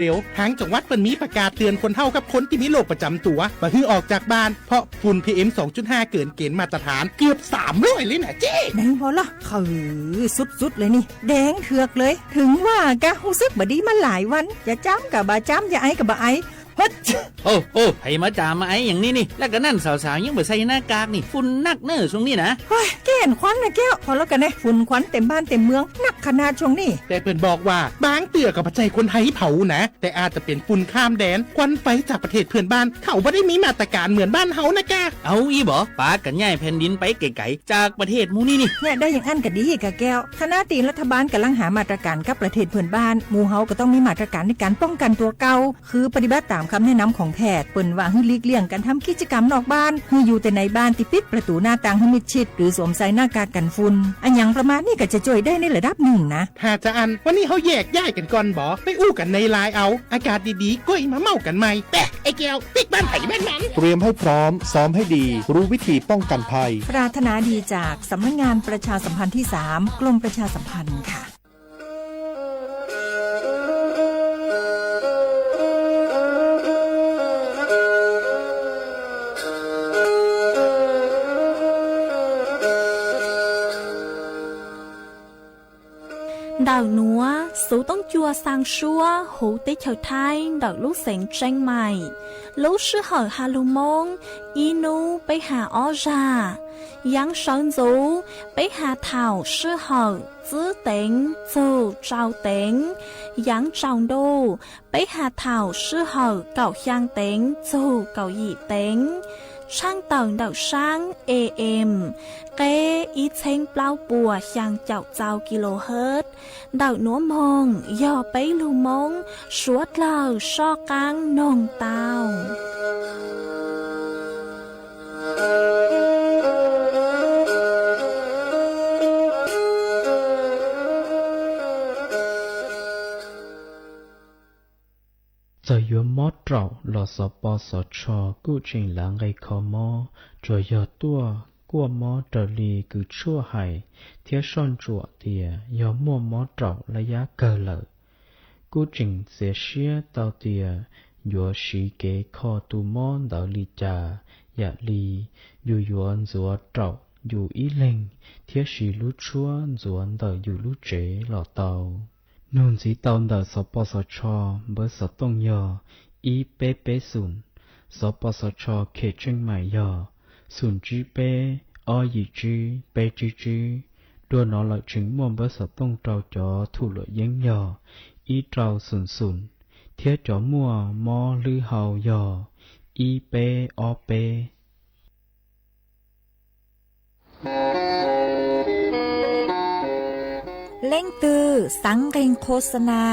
เร็ว ทางจังหวัดเปิ้นมีประกาศเตือนคนเฒ่ากับคนที่มีโรคประจำตัว บ่หื้อออกจากบ้าน เพราะฝุ่น พีเอ็ม สองจุดห้า เกินเกณฑ์มาตรฐานเกือบสามร้อยเลยนะเจ้ Neeg hov loj qhawv sub sub le ni, deev thwm le. Twb ua cas hu xwb, bam di mas laim vas, ca caab kam bam caab, ca aiv kam bam aiv. Hov, hov, hais mas caag mas aiv yaam ni ni, laj kam naj xaus xaus yeej pum xais naj kas ni, fun naj na tsoom ni na. Kev huam na koj, hov loj kam ne, fun khuam tes npaaj tes mws naj qha na tsoom ni.แต่เปิ้นบอกว่า บางเตื้อก็บ่ใจ้คนไทยเผานะ แต่อาจจะเป็นฝุ่นข้ามแดน ควันไฟจากประเทศเพื่อนบ้าน เขาบ่ได้มีมาตรการเหมือนบ้านเฮานะกะ Au ib pab kam nyaj แผ่นดินไปไกลๆ จากประเทศหมู่นี้นี่ Nyaj dab yeej anj kam dib ka koj, ขณะที่รัฐบาลกำลังหามาตรการกับประเทศเพื่อนบ้าน หมู่เฮาก็ต้องมีมาตรการในการป้องกันตัวเก่า คือปฏิบัติตามคำแนะนำของแพทย์ เปิ้นว่าหื้อหลีกเลี่ยงการทำกิจกรรมนอกบ้าน หื้ออยู่แต่ในบ้าน ที่ปิดประตูหน้าต่างหื้อมิดชิด หรือสวมใส่หน้ากากกันฝุ่น อะหยังประมาณนี้ก็จะช่วยได้ในระดับหนึ่งนะ ถ้าจะอั้น วันนี้เฮาแยกย้ายกันก่อนบ่ ไปอู้กันในไลน์เอา อากาศดีๆ ก้อยมาเม้ากันใหม่ ไป ไอ้แก้ว ปิ๊กบ้านไผบ้านมัน เตรียมให้พร้อม ซ้อมให้ดี รู้วิธีป้องกันภัย ปรารถนาดีจากสำนักงานประชาสัมพันธ์ที่สาม กรมประชาสัมพันธ์ค่ะ Ntawm nuav xuv toob cua xaa suab huv teb chaws Thaib ntawm lub xeev Tseeb Maim. Lub sij hawm has lug Moob, ib nub peb has ob zag. Yaav sawv ntxuv, peb has thaum sij hawm tsib teev txug rau teev. Yaav tsaus ntuj, peb has thaum sij hawm kaum xyaa teev txug kaum yim teev. Tshaaj tawm ntawm saab A M, qeb ib txheeb plaub puas xyaa caum txau kilohertz. Ntawm nuav moog yog peb lug Moob suav dlawg soj qaab noog tau. Txawm yuav mob raum los Xov Pov Xov Tsho kuj tseem lav nqe kho mob, tsuas yog tuaj kuaj mob raws li kws tshuaj hais thiab soj ntsuam tias yog muaj mob raum laj yab kawg lawm. Kuj tseem txiav siab tau tias yuav siv kev kho tus mob ntawd li cas, yam li yus yuav ntxuav raum yus ib leeg thiab siv lub tshuab ntxuav ntawm yus lub tsev los tau. Nug ntxiv tau ntawm Xov Pov Xov Tsho npawb xov tooj yog ib peb peb xoom, Xov Pov Xov Tsho Kheem Tseej Maim yog xoom tsib peb ob yim tsib peb tsib tsib. Dua no lawm tseem muaj npawb xov tooj rau cov thum luam yeeb yog ib rau xoom xoom, thiab cov muaj mob hlwb hau yog ib peb ob peb. Leej twg xaav nqeeg qho xa na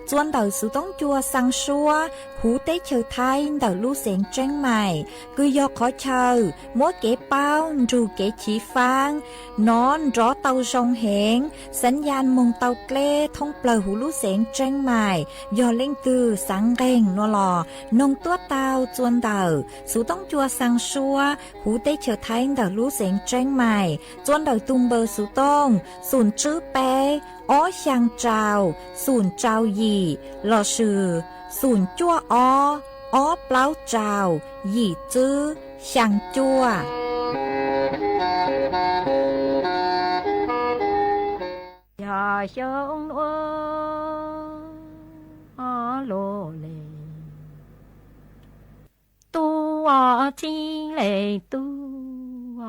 txuas ntawm xuv toob cua xaa suab huv teb chaws Thaib ntawm lub xeev Tseeb Maim, kws yog qhov chaw muab kev paub nrug kev chiv faab nov nrov tau zoo heev, xav yas moog tau dleb thoob plawg huv lub xeev Tseeb Maim. Yog leej twg xaav nqeeg no los noog tuab tau txuas ntawm xuv toob cua xaa suab huv teb chaws Thaib ntawm lub xeev Tseeb Maim, txuas ntawm tus npawb xuv tooj xoom tsib peb ob xyaa rau xoom rau yim lossis xoom cuaj ob ob plaub rau yim tsib xyaa cuaj. Yog xyoo nuav lug le, tub txib le tub,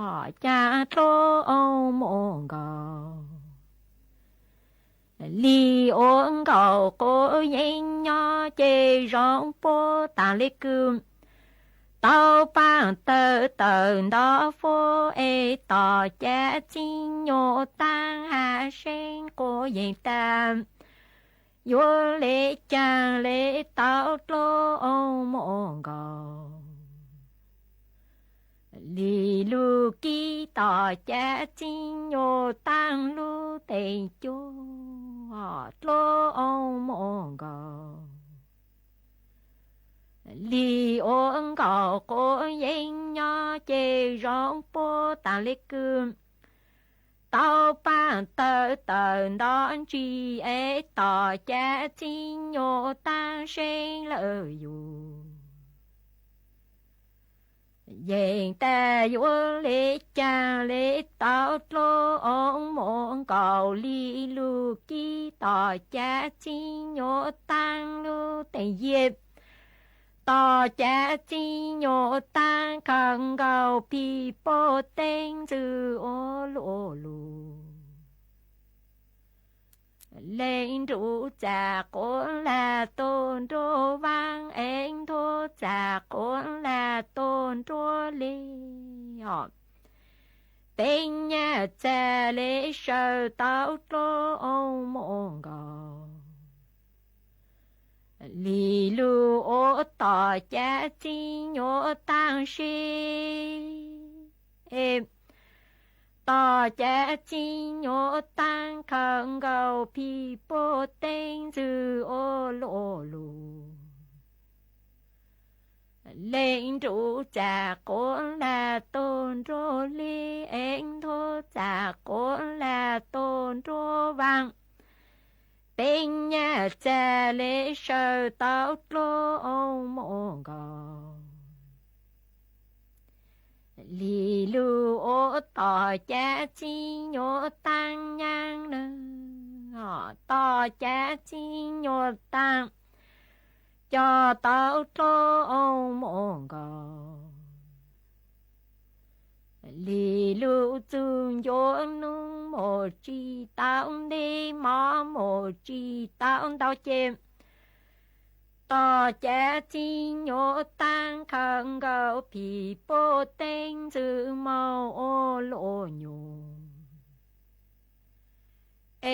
ca dluab muaj nkaus. Li ua nkaus quav yeeb nyob ces zoo puab tas le kws, tau paab tawm tawm nto fuab es tom ca txib nyuas taab hav seeb quav yeeb tas. Yuav le caag le tau dluab muaj nkaus. Li lug kib tom ca txib nyuas taab lub teg cuab, dluab muaj nkaus. Li ua nkaus quav yeeb nyob ces zoo puab tas le kws, tau paj tawv tawm nto ntsis es tos cav txiv nyuam taab seeb lawm yus. Yeej tas yuav le caag le tau dlua oo muam nkaus li lug kib tos cav txiv nyuam taab lub teem yaj. Tos cav txiv nyuam taab khaws nkaus phim puj teeb ntxwv ua luaj lug. Leej nruj txam quav lag tuaj nruab vaab es nthuab txam quav lag tuaj nruab le os. Peb nyaj txag le saws tau dlua oo muam nkaus li lug ua tos cav txiv nyuam taab seb. Tos cav txiv nyuam taab khaws nkaus phim puj teeb ntxwv ua luaj lug. Leej nruj txam quav lag tuaj nruab le es nthuab txam quav lag tuaj nruab vaab. Peb nyaj txag le saws tau dlua oo muam nkaus li lug ua tos cav txiv nyuam taab nyaab na. Tos cav txiv nyuam taab coj tau dlua oo muam nkaus li lug txug ncua nuj mus tsis tau ntej mov mus tsis tau ntau ces tos cav txiv nyuam taab khaws nkaus phim puj teeb ntxwv moog ua luaj nyuas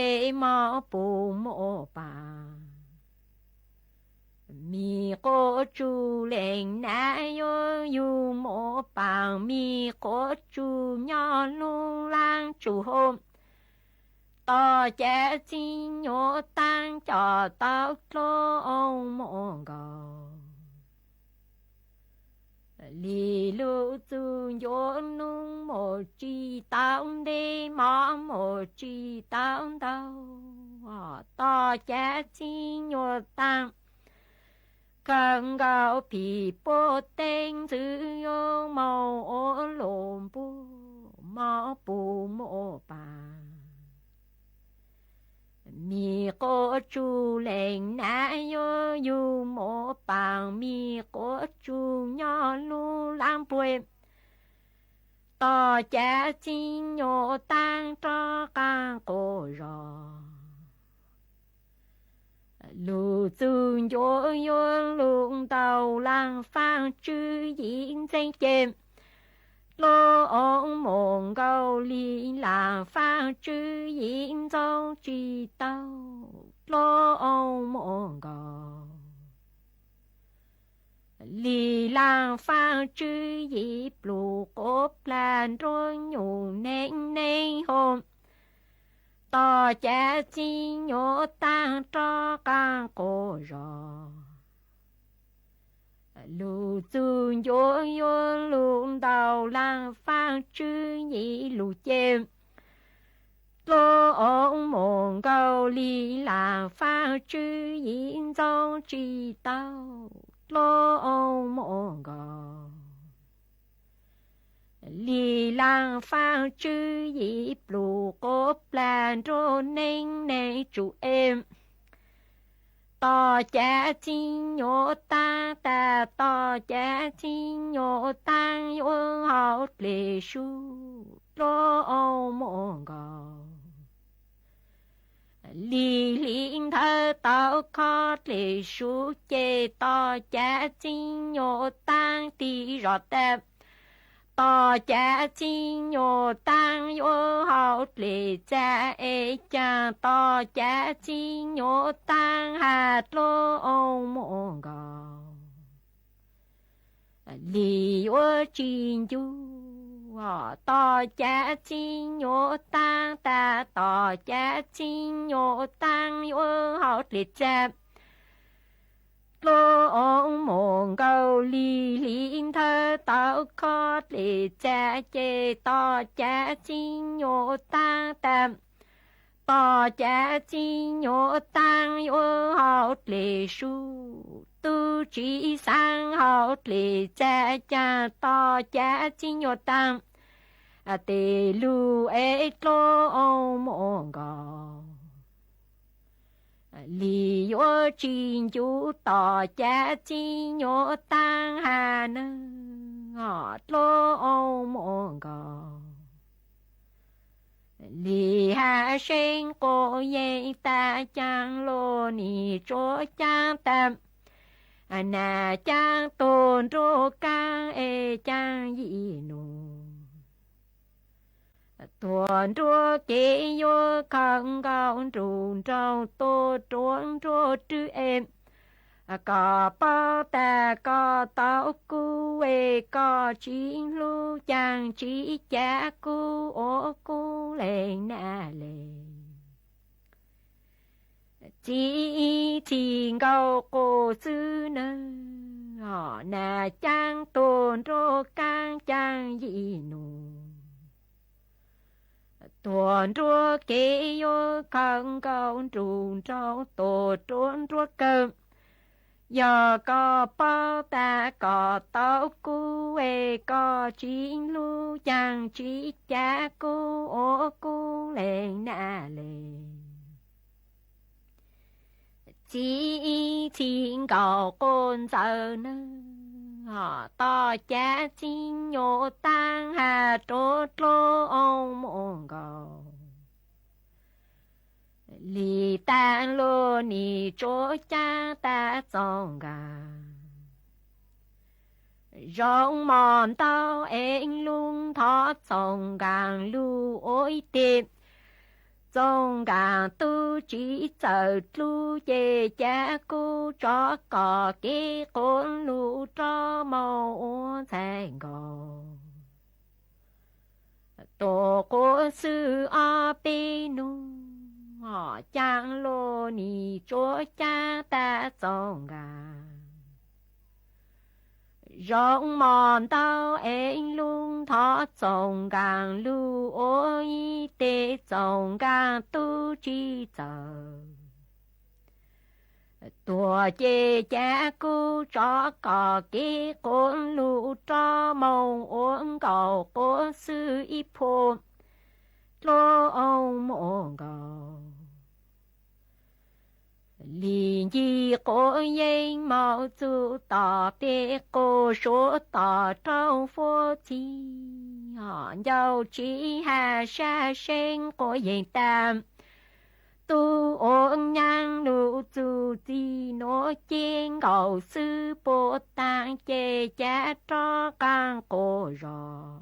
es moog pum muaj paam. Mis quav tsuj leej nam yuav yug muaj paam, mis quav tsuj nyob lub laab tsuj hauv. Tos cav txiv nyuam taab coj tau dlua oo muam nkaus li lug txug ncua nuj mus tsis tau ntej mov mus tsis tau ntau. Tos cav txiv nyuam taab khaws nkaus phim puj teeb ntxwv yuav moog ua luaj npuj moog pum muaj paam. Mis quav tsuj leej nam yuav yug muaj paam, mis quav tsuj nyob lub laab npuag. Tos cav txiv nyuam taab rov qaab quas zos. Lug txug ncua yuav lug ntaus laag faaj tswv yim ntxeeb ces dlua oo muam nkaus li laag faaj tswv yim ntxoov tsis tau dlua oo muam nkaus li laag faaj tswv yim plum quav plag nruab nyuj neeb neeb hauv. Tos cav txiv nyuam taab rov qaab quas zos. Lug txug ncua yuav lug ntaus laag faaj tswv yim lug ces dlua oo muam nkaus li laag faaj tswv yim ntxoov tsis tau dlua oo muam nkaus li laag faaj tswv yim plum quav plag nruab neeb neeb tsuj es. Tos cav txiv nyuam taab tag, tos cav txiv nyuam taab yuav hauv dlej sub dlua oo muam nkaus li hli nthawv tau khob dlej sub ces tos cav txiv nyuam taab tig zog tag. Tos cav txiv nyuam taab yuav hauv dlej txag es caag tos cav txiv nyuam taab has dlua oo muam nkaus li yuav tsis ncu. Tos cav txiv nyuam taab tag, tos cav txiv nyuam taab yuav hauv dlej txag dlua oo muam nkaus li hli nthawv tau khob dlej txag ces tos cav txiv nyuj taab tas, tos cav txib nyuj taab yuav hauv dlej sub, tub tsis xaav hauv dlej txag caag, tos cav txib nyuj taab tes lug es dluab oo muaj nkaus. Lis yuav tsis ncu tos cav txib nyuj taab has nawb, dluab oo muaj nkaus. Lis has seeb quas yeej tas, caag luas nis tsuav caab tas, nas caab tuag nruab kaab es caag yim nus. Tuag nruab kev yuav khawm nkaus nruj nraug, tuag ruam nruab rwb es koj paub tas koj tau kub es koj tsis hlub, caag tsis cav kub ua kub leeg na le. Txi txhim nkaus quas xwb nawb, nas caab tuag nruab kaab caag yim nus. Tuag nruab kev yuav khawm nkaus nruj nraug, tuag ruam nruab kawg. Yog koj paub tas koj tau kub es koj tsis hlub, caag tsis cav kub ua kub leeg na le. Txi txhim nkaus quas ntxawm nawb, tos cav txib nyuj taab has rua dluab oo muaj nkaus. Lis tas luas nis tsuav caab tas txoos nkaag. Zoo mos ntau es lug nthov txoos nkaag, lug ua ib teg txoos nkaag tub tsis txawm dlub, ces cav kub tsov kom kev quas lug rov moog ua ntxhais nkaus. Tuag quas xwb ob peb nub, caag luas nis tsuav caab tas txoos nkaag. Zoo mos ntau es lug nthov txoos nkaag, lug ua ib teg txoos nkaag tub tsis txawm tuag, ces cav kub tsov kom kev quas lug rov moog ua nkaus quas xwb ib phua dluab oo muaj nkaus. Lis ncig quas yeej moog txug tom peb quas, suav tom rau fuab txhib, ncauj tsis has sab seeb quas yeej tas. Tub ua nyaab lug txug txij nuav, ces nkaus xwb puab taag, ces cav rov qaab quas zos.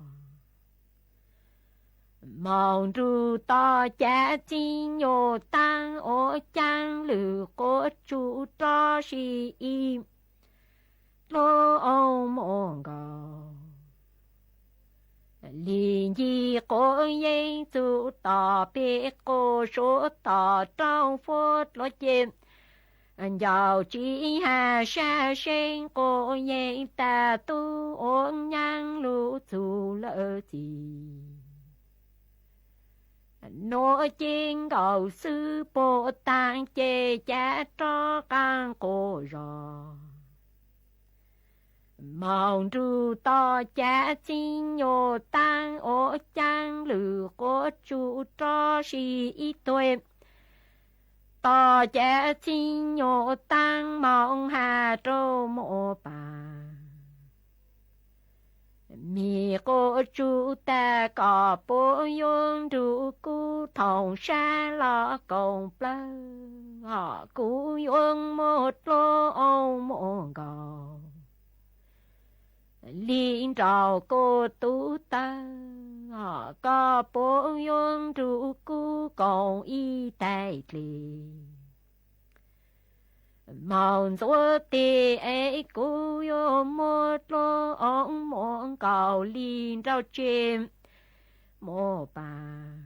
Moog nrug tom cav txib nyuj taab, ua caab lwm quas tsuj rov sib ib dluab oo muaj nkaus. Lis ncig quas yeej txug tom peb quas, suav tom rau fuab dluav ces, ncauj tsis has sab seeb quas yeej tas. Tub ua nyaab lug txug lawm txij nuav, ces nkaus xwb puab taag, ces cav rov qaab quas zos. Moog nrug tom cav txib nyuj taab, ua caab lwm quas tsuj rov sib ib tug, tom cav txib nyuj taab moog has rua muaj paag. Mis quas tsuj tas, kom puab yuav nrug kuv thoom sab los koom plawg, hos kuv yuav muab dluab oo muaj nkaus li nraum kuv tub tawg, hos koj puab yuav nrug kuv koom ib taig dlej. Moog ntxuav teg es kuv yuav muab dluab oo muaj nkaus li nrauj tseg muaj paag.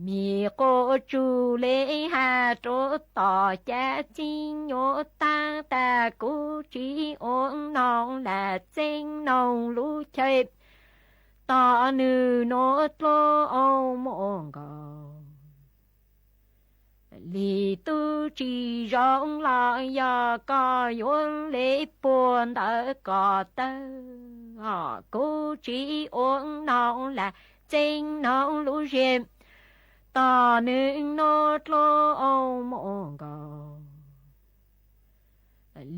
Mis quas tsuj le has rua tom cav txib nyuj taab tas, kuv tsis ua noog lam txeeb noog lub chaw, Tos nws nuav dluab oo muaj nkaus li tub tsis zoo los yog koj yuav le puag ntawm ko taw, kuv tsis ua noog lam txeeb noog lub zem. Tos nws nuav dluab oo muaj nkaus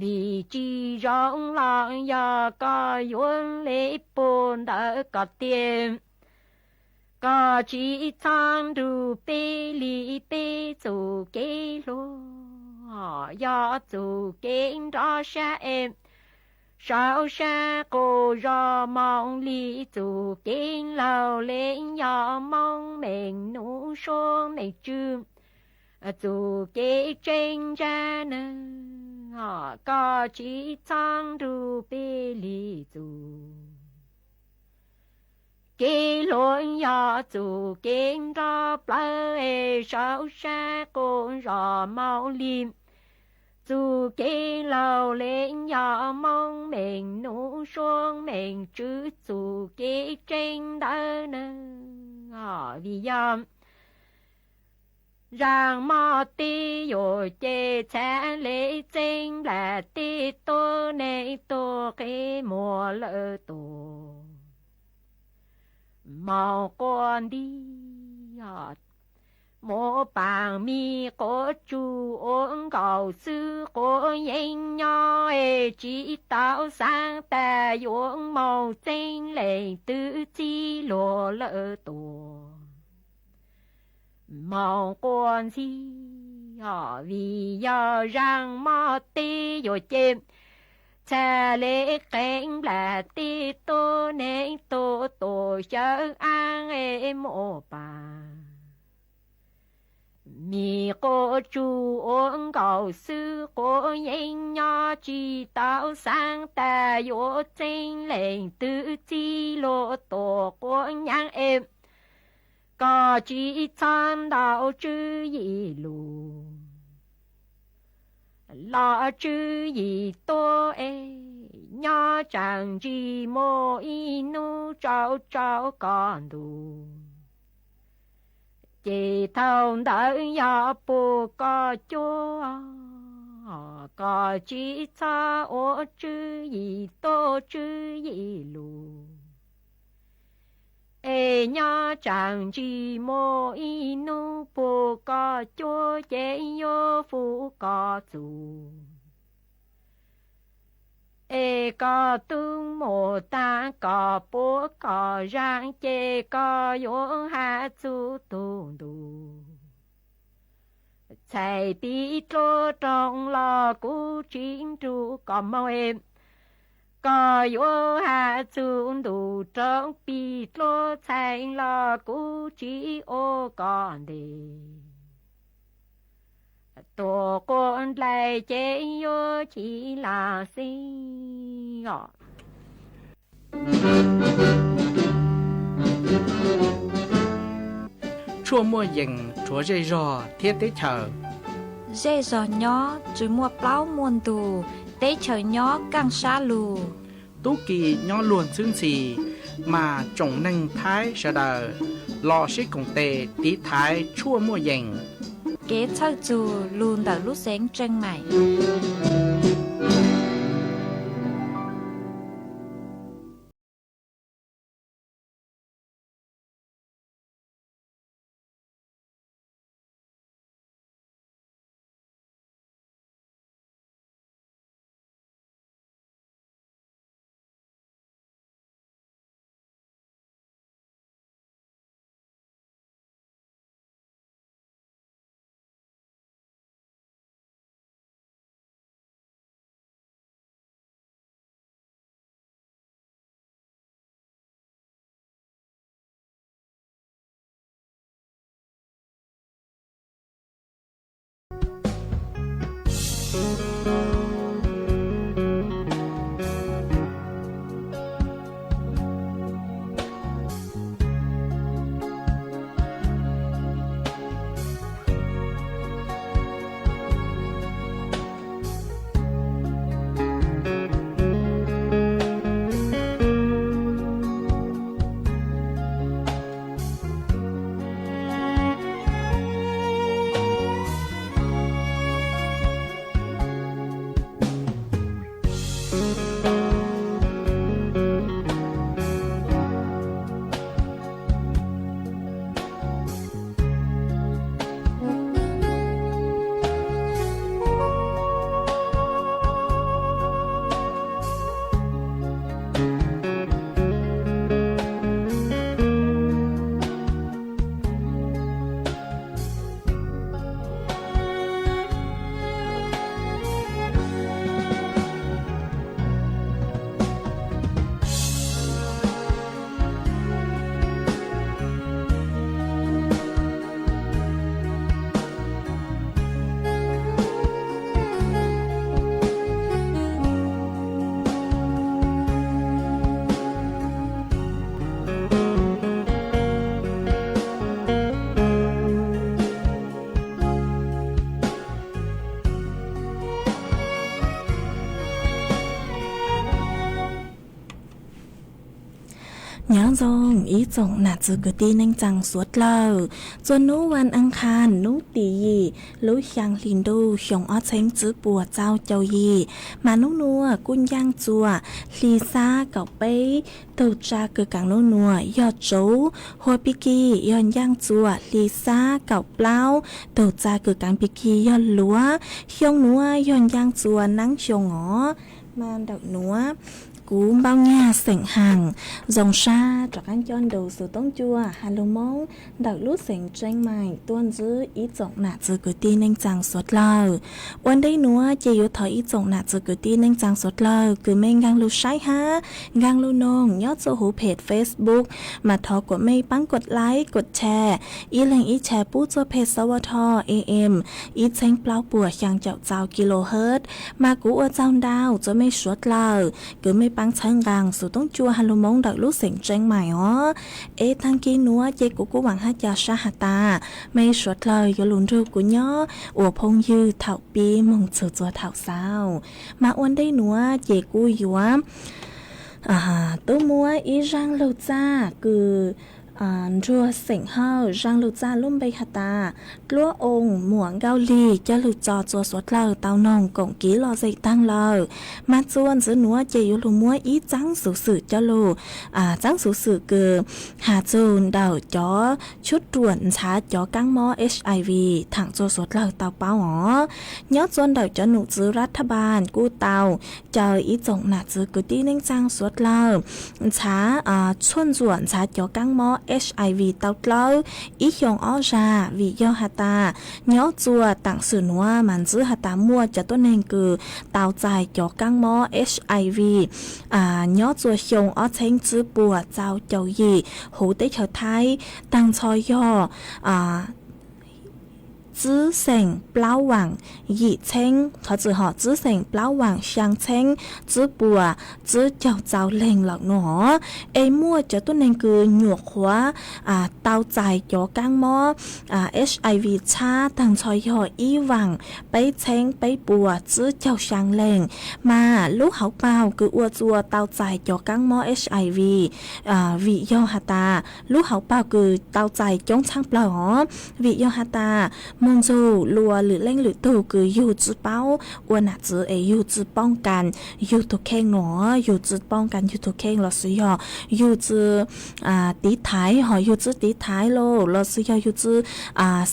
li tsis zoo los yog koj yuav le puag ntawm ko tiag. Koj tsis txhob nrug peb li peb txuj kev hluas, yog txuj kev nrov sab es saum sab quas zos moog li txuj kev laug le yog Moob Meej Nub Suab Meej Tswb, txuj kev tseeb ntsab neeg. Koj tsis txhob nrug peb li txuj kev hluas, yog txuj kev nrov plawv es saum sab quas zos moog li txuj kev laug le yog Moob Meej Nub Suab Meej Tswb, txuj kev tseeb ntawd neeg. Vim yog zaaj moj teb yuam ces txhaj le txeeb nplam teb tuab neeg tuag qe muag lawm tuag. Moog quas nti, muaj paam mi quas tsuj ua nkaus xwb quas yeeb nyob es tsis tau xaav tas yuav moog txeeb leej twg txij luag lawm tuag. Moog quas ntxig, vim yog zaaj moj teb yuam ces txhaj le qeeb nplam teb tuab neeg tuag tuam xyawb aab es muaj paam mi quas tsuj ua nkaus xwb quas yeeb nyob tsis tau xaav tas yuav txeeb leej twg txij luag tuag quas nyaav es. Koj tsis txhob ntaus tswv yim lug los tswv yim tuag es nyob tsaam ntsis muaj ib nub tsau tsau koj ntuj, ces thaum ntawd yog puag koj cuab. Koj tsis txhob ua tswv yim tuag tswv yim lug es nyob tsaam ntsis muaj ib nub puag koj cuab ces yuav fub koj txuj es koj tub muam taag koj puab koj zaaj ces koj yuav has txug tug ntuj. Txhais pim dluab roog los kuv tsis nrug koj moog es, koj yuav has txug ntuj roog pim dluab txhais los kuv tsis ua koj nteg. Tuag quas nplaim ces yuav chim lam xeeb os. Tshuaj muaj yees rhuav zej zog thiab teb chaws. Zej zog nyob tsis muaj plaub muaj ntug, teb chaws nyob kaaj sab lug. Tub ki nyob luag ntxhwb ntxhi, mas tsoom neeg Thaib sawv daws los sib koom tes tiv thaiv tshuaj muaj yees. Kev txhawj txug lug ntawm lub xeev Tseej Maim. Nyob zoo ib tsoom nam txiv kwv tij neej tsaa suav dlawg, txuas nub vas aas qhas nub tim yim lub xyaa hli ntuj xyoo ob txheeb tsib puas txaus caum yim, mas nub nuav kuj ncaaj txuas hli xab kaum peb, tug tsa kws kaav nub nuav yog tsov, hua pig kig yog ncaaj txuas hli xab kaum plaub, tug tsa kws kaav pig kig yog luav. Xyoo nuav yog ncaaj txuas naab xyoo os. Mas ntawm nuav kuv npauj nyag xeem haas zoo sab rov qaab coj nrug xuv toob cua has lug Moob ntawm lub xeev Tseeb Mais tuaj ntsib ib tsoom nam txiv kwv tij neej tsaa suav dlawg. Ua ntej nuav ces yuav thov ib tsoom nam txiv kwv tij neej tsaa suav dlawg kws mej nkaag lug saib hab nkaag lug noog nyob txuj huv peg Facebook, mas thov kuas mej paab kuas like kuas share, ib leeg ib share pub txug peg xov ua tho am ib txheeb plaub puas xyaa caum txaus kilohertz. Mas kuv ua tsaug ntau txug mej suav dlawg kws mej paab txhawb nqaa xuv toob cua has lug Moob ntawm lub xeev Tseeb Mais os. Es taag kis nuav ces kuv kuj vaam hab ca sab has tas mej suav dlawg yuav lug nrug kuv nyob ua phooj ywg thaum pib moog txug txug thaum xaus. Mas ua ntej nuav ces kuj yuav tub muab ib zaaj lug txaj kws nruag xeem Hawj, zaaj lug txaj lub npe has tas Dluab Oo Muam Nkauj Lig coj lug tso txug xuav dlawg tau noog koom kiv lom zem taag lawm. Mas txuas ntxiv nuav ces yuav lug muab ib txaab xuv xwm coj lug, txaab xuv xwm kws has txug ntawm cov tshuaj ruam ntxhav cov kaab mob HIV thaam txug xuav dlawg tau paub os. Nyob txuas ntawm cov num txwv rat thaj npas kuj tau caw ib tsoom nam txiv kwv tij neej tsaa suav dlawg ntxhav, tshuaj ntxuam ntxhav cov kaab mob HIV tau dlawb ib xyoo ob zag, vim yog has tas nyob txuas taam sim nuav mas ntsib has tas muaj cov tuab neeg kws tau txais cov kaab mob HIV nyob txuas xyoo ob txheeb tsib puas txaus caum yim huv teb chaws Thaib, taag nrho yog tsib xeem plaub vaam yim txheeb, qhov txwm hom tsib xeem plaub vaam xyaa txheeb tsib puas tsib caug txaus leeg lawm nuav. Es muaj cov tuab neeg kws nyuam qhuav tau txais cov kaab mob HIV txhab taag nrho yog ib vaam peb txheeb peb puas tsib caug xyaa leeg. Mas lub hauv paug kws ua txuas tau txais cov kaab mob HIV, vim yog has tas lub hauv paug kws tau txais coob tshaj plawg os, vim yog has tas moog nrug luas lwm leej lwm tug kws yug tsi paub ua nam txiv es yug tsi poob kas yug tug kheej nuav, yug tsi poob kas yug tug kheej lossis yog yug tsi tiv thaiv, hos yug tsi tiv thaiv los lossis yog yug tsi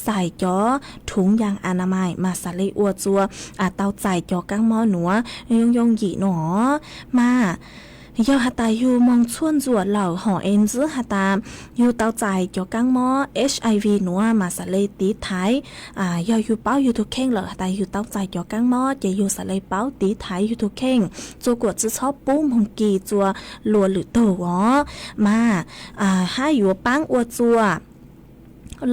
xais cov thuv yas a na mais mas xaav le ua txuas tau txais cov kaab mob nuav yooj yooj yim nuav. Mas yog has tas yug moog tshuaj ntxuam lawm hos es ntsib has tas yug tau txais cov kaab mob HIV nuav mas xaav le tiv thaiv. Yog yug paub yug tug kheej lawm has tas yug tau txais cov kaab mob ces yug xaav le paub tiv thaiv yug tug kheej, txuas kuas tsi txhob pub moog kis txuas luas lwm tug os. Mas hab yuav paab ua txuas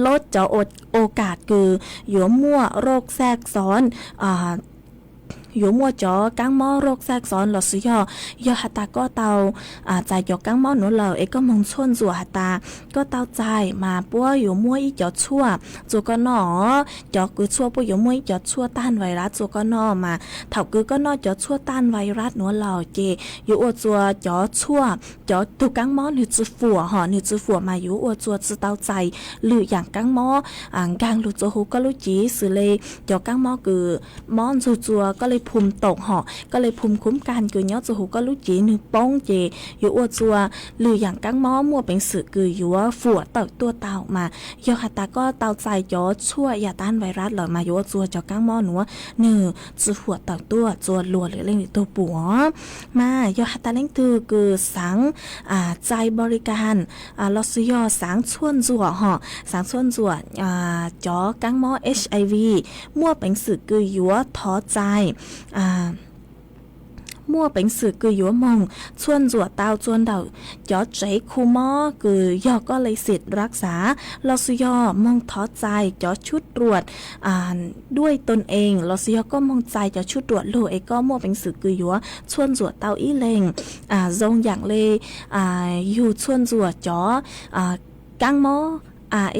lub cov ua kas kws yuav muaj roj xaj xoov, yuav muaj cov kaab mob roj xaj xoov lossis yog, yog has tas koj tau txais cov kaab mob nuav lawm es koj moog tshuaj ntxuam has tas koj tau txais mas puab yuav muaj ib cov tshuaj txuas koj noj, cov kws tshuaj puab yuav muaj ib cov tshuaj tag vais ras txuas koj noj mas thaum kws koj noj cov tshuaj tag vais ras nuav lawm ces yuav ua txuas cov tshuaj, cov tug kaab mob nwg tsi fuam hos nwg tsi fuam mas yuav ua txuas tsi tau txais lwm yaam kaab mob nkaag lug txuas huv koj lub cev xws le cov kaab mob kws mob nrug txuas koj le phum toom hos koj le phum khuv kas kws nyob txuas huv koj lub cev nwg poob ces yuav ua txuas lwm yaam kaab mob muaj peev xwm kws yuav fuam tawm tuaj tau mas yog has tas koj tau txais cov tshuaj yam tag vais ras lawm mas yuav ua txuas cov kaab mob nuav nwg tsi fuam tawm tuaj txuas luas lwm leej lwm tug pum. Mas yog has tas leej twg kws xaav txais npaus li kas lossis yog xaav tshuaj ntxuam hos xaav tshuaj ntxuam cov kaab mob HIV muaj peev xwm kws yuav thov txais, muaj peev xwm kws yuav moog tshuaj ntxuam tau txuas ntawm cov tsev khu mob kws yog koj le xim rak xav lossis yog moog thov txais cov tshuaj ruam duaj tau ees lossis yog koj moog txais cov tshuaj ruam lug es koj muaj peev xwm kws yuav tshuaj ntxuam tau ib leeg, zoo yaam le yug tshuaj ntxuam cov kaab mob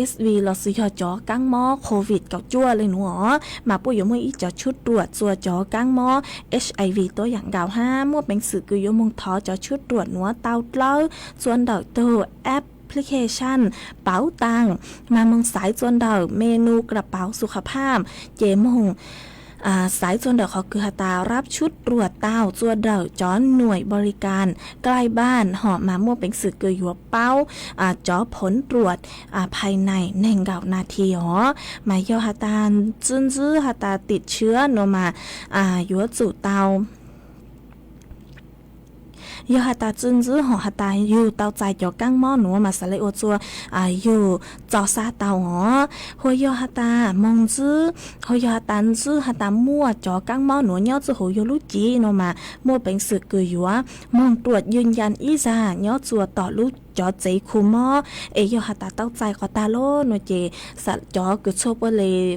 S V los sis yog cov kaab mob covid kaum cuaj le nuav os, mas puab yuav muaj ib cov tshuaj ruam txua cov kaab mob H I V tuab yaam nkaus hab muaj peev xwm kws yuav moog thov cov tshuaj ruam nuav tau dlawb txua ntawm tug application Pawv Taag, mas moog xaiv txua ntawm menu kra pauv xu kha phaj, ces moog xaiv txua ntawm qhov kws has tas rab tshuaj ruam tau txua ntawm cov nuaim npau li kas klai npaaj hom mas muaj peev xwm kws yuav paub cov phoov ruam phais nais neeg nkaum nas this os. Mas yog has tas tsi ntsib has tas tim tshiab nuav mas yuav tsum tau yog has tas tsi ntsib hom has tas yug tau txais cov kaab mob nuav mas xav le ua txua yug txo xab tau os. Hos yog has tas moog ntsib, hos yog has tas ntsib has tas muaj cov kaab mob nuav nyob txuj huv yug lub cev nuav mas muaj peev xwm kws yuav moog ruam yws ncas ib zag nyob txua tom lub cov tsev khu mob es yog has tas tau txais qhov tag lawm nuav ces cov kws tshuaj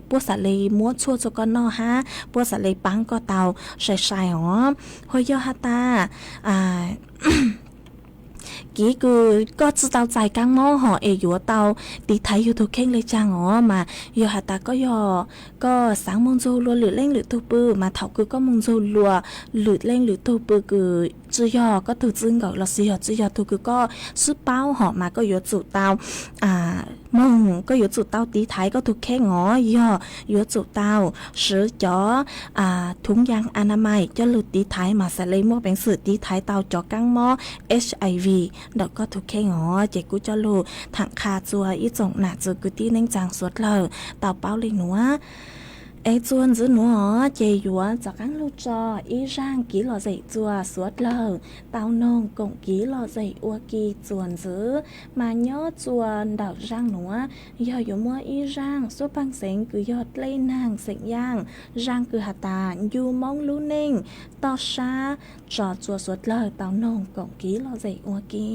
puab xav le muab tshuaj txua koj noj hab puab xav le paab koj tau sai sai os. Hos yog has tas kev kws koj tsi tau txais kaab mob hom es yuav tau tiv thaiv yug tug kheej le caag os mas yog has tas koj yog koj xaav moog nrug luas lwm leej lwm tug pw mas thaum kws koj moog nrug luas lwm leej lwm tug pw kws tsi yog koj tug txij nkawm los sis yog tsi yog tug kws koj sib paub hom mas koj yuav tsum tau moog, koj yuav tsum tau tiv thaiv koj tug kheej os, yog yuav tsum tau swv cov thuv yas a na mais coj lug tiv thaiv mas xav le muaj peev xwm tiv thaiv tau cov kaab mob H I V ntawm koj tug kheej os. Ces kuv coj lug thaam qha txua ib tsoom nam txiv kwv tij neej tsaa suav dlawg tau paub le nuav. Es txuas ntxiv nuav os ces yuav rov qaab lug tso ib zaaj kiv lom zem txua suav dlawg tau noog koom kiv lom zem ua ke txuas ntxiv. Mas nyob txua ntawm zaaj nuav yog yuav muab ib zaaj suab pheej xeev kws yog dlej naag xeem Yaaj, zaaj kws has tas ncu Moob lub neej toj sab tso txua suav dlawg tau noog koom kiv lom zem ua ke.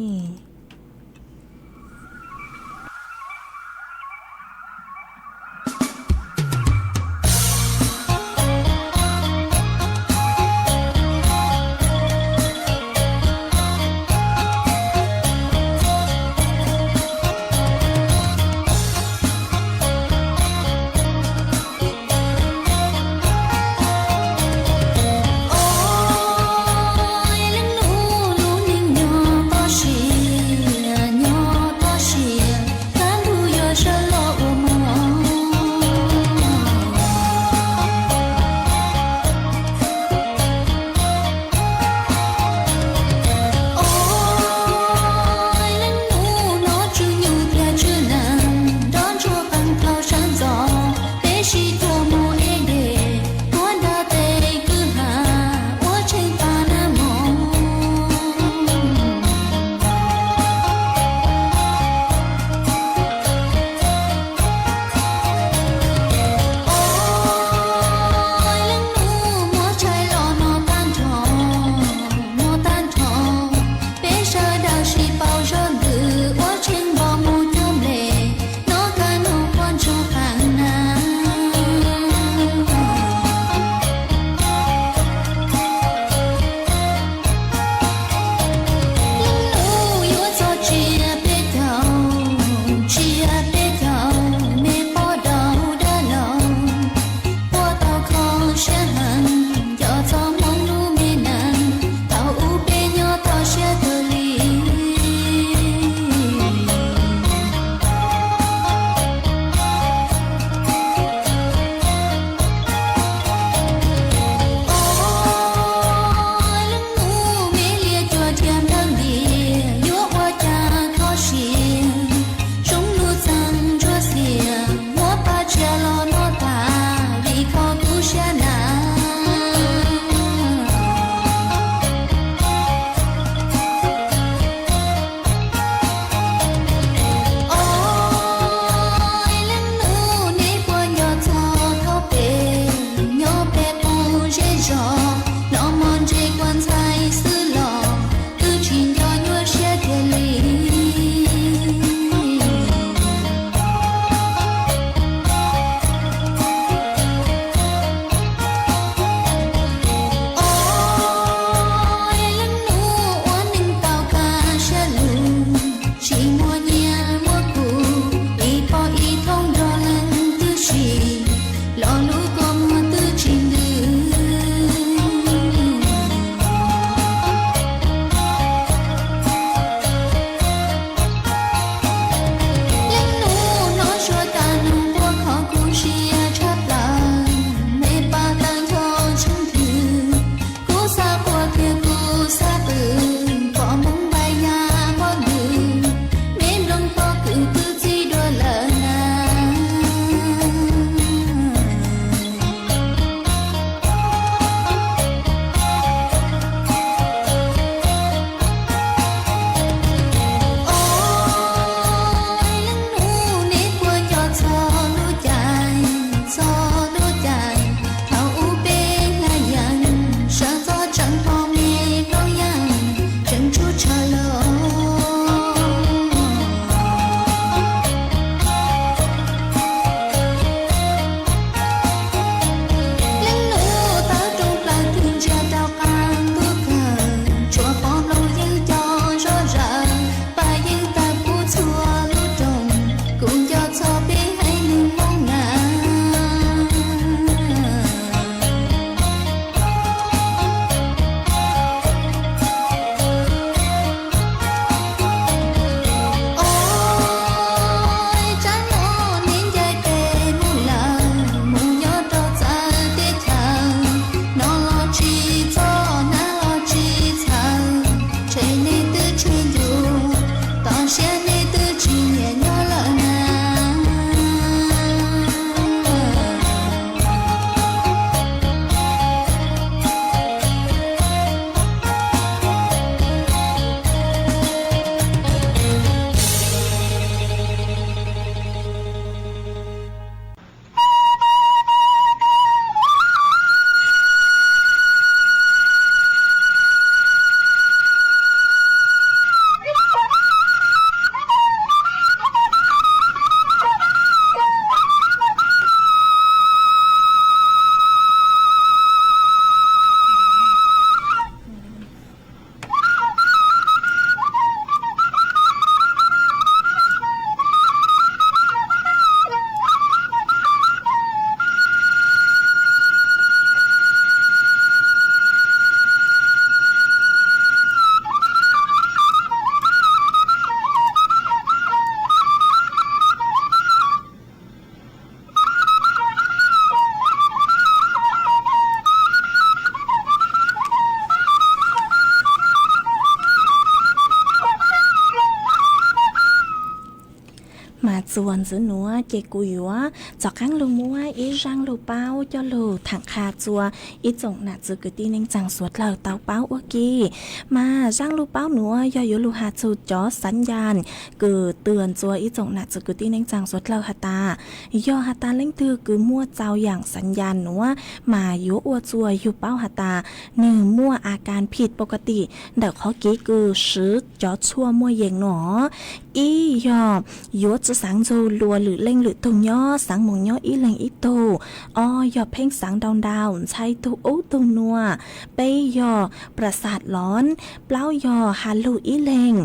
Txuas ntxiv nuav ces kuv yuav rov qaab lug muab ib zaaj lug paub coj lug thaam qha txug ib tsoom nam txwv kwv tij neej tsaa suav dlawg tau paub ua ke. Mas zaaj lug paub nuav yog yuav lug has txug cov xaav ncaas kws tws txug ib tsoom nam txwv kwv tij neej tsaa suav dlawg has tas, yog has tas leej twg kws muaj txaus yaam xaav ncaas nuav mas yuav ua txug yug paub has tas nwg muaj a kaa phij pov ka tim ntawm qhov kev kws swv cov tshuaj muaj yees nuav. Ib yog yuav tsi xaav nrug luas lwm leej lwm tug nyob, xaav moog nyob ib leeg ib tug. Ob yog pheej xaav ntau ntau, ntshai tug ub tug nuav. Peb yog pras xav loov. Plaub yog has lug ib leeg,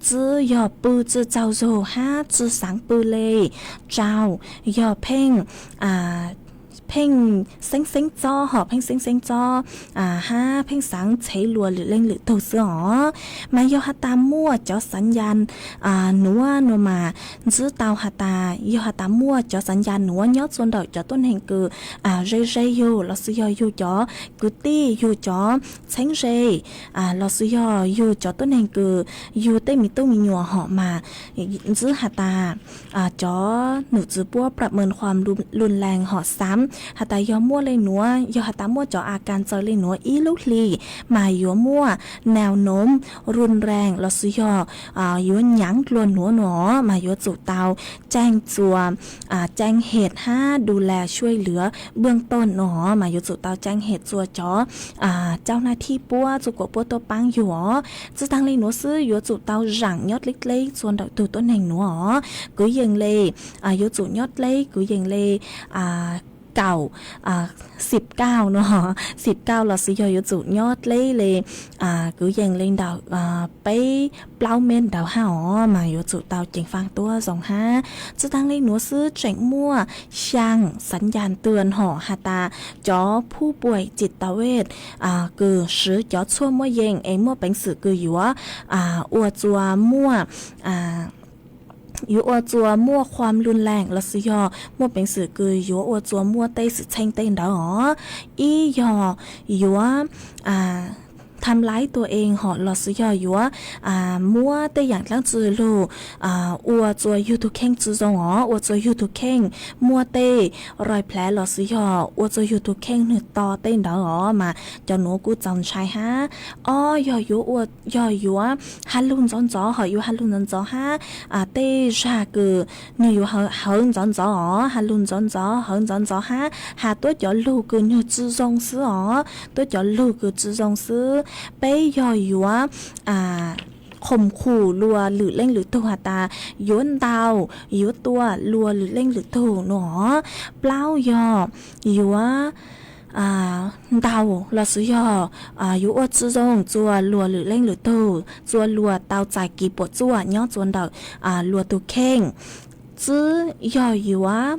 tsib yog pw tsi tsaug zug hab tsi xaav pw le. Rau yog pheej pheej xeeb xeeb txob hom pheej xeeb xeeb txob hab pheej xaav tshev luas lwm leej lwm tug xwb os. Mas yog has tas muaj cov xaav ncaas nuav nuav mas ntsib tau has tas yog has tas muaj cov xaav ncaas nuav nyob txug ntawm cov tuab neeg kws ze ze yug los sis yog yug cov kwv tij, yug cov txheeb ze, los sis yog yug cov tuab neeg kws yug tej me tub me nyuam hom mas ntsib has tas cov num txwv puab pram mees khuam lug laas hom xaav has tas yog muaj le nuav, yog has tas muaj cov a kaa txawv le nuav ib lub hli mas yuav muaj nau noov run raas los sis yog yuav nyaav dlua nuav nuav mas yuav tsum tau caaj txuas caaj hem hab du las suav lwv buj toj nuav mas yuav tsum tau caaj hem txuas cov cau naj thib puab txuj kuam puab tuab paab yug os. Tsi taag le nuav xwb yuav tsum tau zaam nyob dleb dleb txug ntawm tug tuab neeg nuav os. Kwv yees le yuav tsum nyob dleb kwv yees le kaum xib kaum nuav, xib kaum los sis yog yuav tsum nyob dleb le kwv yees le ntawm peb plaub mev ntawd hab os mas yuav tsum tau ceev faaj tuab zoo hab. Tsi taag le nuav xwb tseem muaj xyaa xaav ncaas tws hom has tas cov phub puam tsi tau vej kws swv cov tshuaj muaj yees es muaj peev xwm kws yuav ua txuas muaj yuav ua txuas muaj khuam lug laas los sis yog muaj peev xwm kws yuav ua txuas muaj tej xwm txheej tej ntawd os. Ib yog yuav tham laib tua ees hom los sis yog yuav muab tej yaam dlaab tsi lug ua txuas yug tug kheej tsi zoo os, ua txuas yug tug kheej muaj tej roi plhav los sis yog ua txuas yug tug kheej nwg to tej ntawd os mas cov nuav kuj txaus ntshai hab. Ob yog yog yuav has lug ntxov ntxov hom yuav has lug ntxov ntxov hab tej zag kws nwg yuav hawv ntxov ntxov os, has lug ntxov ntxov hawv ntxov ntxov hab has tuab cov lug kws nwg tsi zoo xwb os, tuab cov lug kws tsi zoo xwb. Peb yog yuav khoom khum luas lwm leej lwm tug has tas yuav ntaus yuav tua luas lwm leej lwm tug nuav os. Plaub yog yuav ntaus los sis yog yuav ua tsi zoo txuas luas lwm leej lwm tug, txuas luas tau txais kev puam tsuaj nyob txuas ntawm luas tug kheej. Tsib yog yuav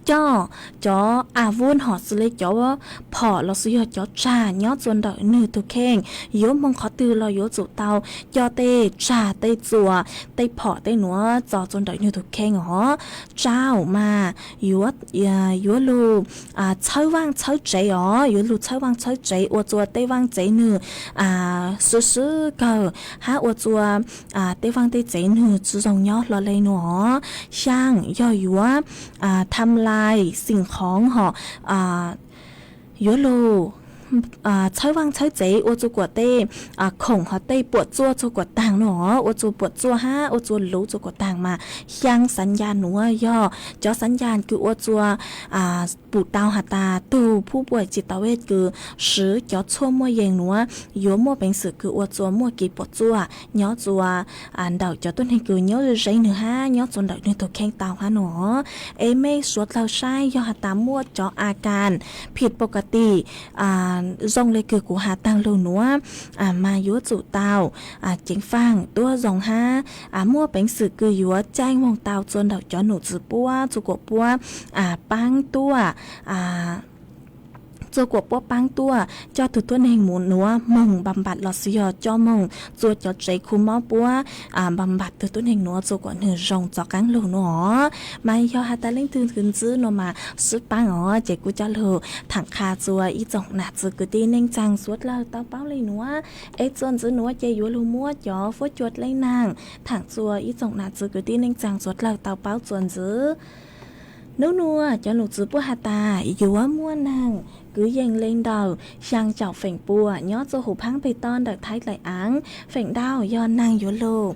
coj cov a vuv hom xws le cov phom los sis yog cov tsag nyob txuas ntawm nwg tug kheej, yuav moog qhov twg los yuav tsum tau coj tej tsag tej txuas tej phom tej nuav txo txuas ntawm nwg tug kheej os. Rau mas yuav lug txhawb vaaj txhawb tsev os, yuav lug txhawb vaaj txhawb tsev ua txuas tej vaaj tsev nwg swb swb kawg hab ua txuas tej vaaj tej tsev nwg tsi zoo nyob hlo le nuav os. Xyaa yog yuav tham lais xim khoov hom yuav lug txhawb vaaj txhawb tsev ua txuas kuas tej khoom hom tej puam tsuaj txuas kuas taag nuav os, ua txuas puam tsuaj hab ua txuas luv txuas kuas taag mas xyaa xaav ncaas nuav yog cov xaav ncaas kws ua txuas pum tau has tas tug phub puam tsi tau vej kws swv cov tshuaj muaj yees nuav yuav muaj peev xwm kws ua txuas muaj kev puam tsuaj nyob txuas ntawm cov tuab neeg kws nyob ze ze nwg hab nyob txuas ntawm nwg tug kheej tau hab nuav os. Es mej suav dlawg saib yog has tas muaj cov a kaa phij pov ka tim zoo le kws kuv has taag lug nuav mas yuav tsum tau ceev faaj tuab zoo hab muaj peev xwm kws yuav caij moog tau txuas ntawm cov num txwv puab txuas kuas puab paab tuaj txua kuam puab paab tuaj coj tug tuab neeg mus nuav moog npa npam los xwb yog coj moog txua cov tsev khu mob puab npa npam tug tuab neeg nuav txua kuam nwg zoo txav qaab lug nuav. Mas yog has tas leej twg ntsib nuav mas sib paab os, ces kuj coj lug thaam qha txua ib tsoom nam txiv kwv tij neej tsaa suav dlawg tau paub le nuav. Es txua ntxiv nuav ces yuav lug muab cov fuab cua dlej naag thaam txua ib tsoom nam txiv kwv tij neej tsaa suav dlawg tau paub txua ntxiv. Nub nuav cov num txwv puab has tas yuav muaj naag kwv yees le ntawm xyaa caum feem pua nyob txua huv phaab peg toj ntawm Thaib dlaim aav. Feem ntau yog naag yuav lug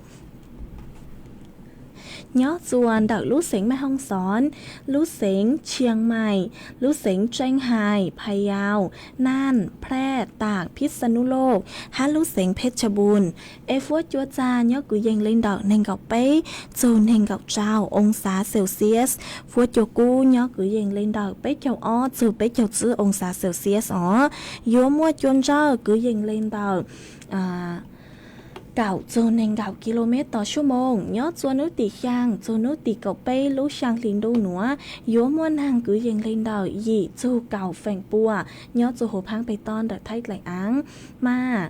nyob txua ntawm lub xeev Maj Hooj Xoov, lub xeev Tshiang Maim, lub xeev Tseej Hais, Phaj Yau, Naj, Phraj, Tam, Phij Xa Nub Loj, hab lub xeev Phej Tshaj Npuj. Es fuab cua txag nyob kwv yees le ntawm neeg nkaum peb txug neeg nkaum rau oo xav Celsius. Fuab cua kub nyob kwv yees le ntawm peb caug ob txug peb caug tsib oo xav Celsius os. Yuav muaj cua ntsawj kwv yees le ntawm kaum txug neeg nkaum kilomev tos suab moos nyob txua nub tim xyaa txug nub tim kaum peb lub xyaa hli ntuj nuav. Yuav muaj naag kwv yees le ntawm yim txug kaum feem pua nyob txua huv phaab peg toj ntawm Thaib dlaim aav. Mas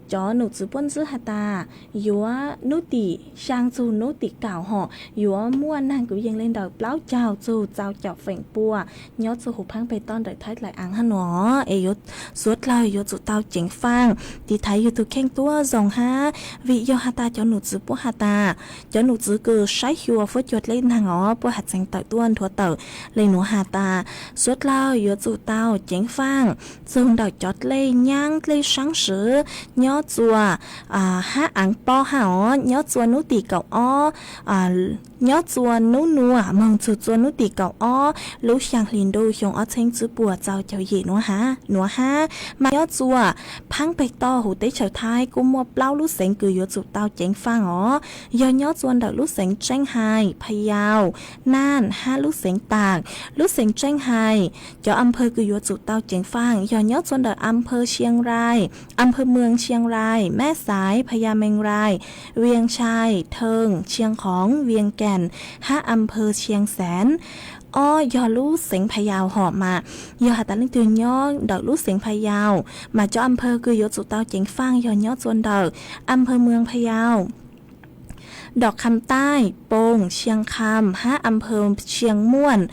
cov num txwv puab ntsib has tas yuav nub tim xyaa txug nub tim kaum hom yuav muaj naag kwv yees le ntawm plaub caug txug txaus caum feem pua nyob txua huv phaab peg toj ntawm Thaib dlaim aav hab nuav. Es yuav, suav dlawg yuav tsum tau ceev faaj tiv thaiv yug tug kheej tuab zoo hab, vim yog has tas cov num txwv puab has tas cov num txwv kws saib xyuas fuab cua dlej naag os puab has txeev tawm tuaj nthuav tawm le nuav has tas suav dlawg yuav tsum tau ceev faaj txug ntawm cov dlej nyaab dlej saab swv nyob txua hab aav pob hab os nyob txua nub tim kaum ob nyob txua nub nuav moog txug txua nub tim kaum ob lub xyaa hli ntuj xyoo ob txheeb tsib puas txaus caum yim nuav hab. Mas nyob txua phaab peg toj huv teb chaws Thaib kuj muaj plaub lub xeev kws yuav tsum tau ceev faaj os. Yog nyob txua ntawm lub xeev Tseej Hais, Phaj Yau, Naj hab lub xeev Tam. Lub xeev Tseej Hais cov am phaw kws yuav tsum tau ceev faaj yog nyob txua ntawm am phaw Xia Rais, am phaw Muas Xia Rais, Mab Xaiv, Phaj Yau Meej Rais, Vias Xais, Theej, Tshia Khoov, Vias Kaas hab am phaw Xia Xeev. Ob yog lub xeev Phaj Yau hom mas yog has tas leej twg nyob ntawm lub xeev Phaj Yau mas cov am phaw kws yuav tsum tau ceev faaj yog nyob txua ntawm am phaw Muas Phaj Yau, Dom Kham Taij, Poos, Xia Kham hab am phaw Xia Muas,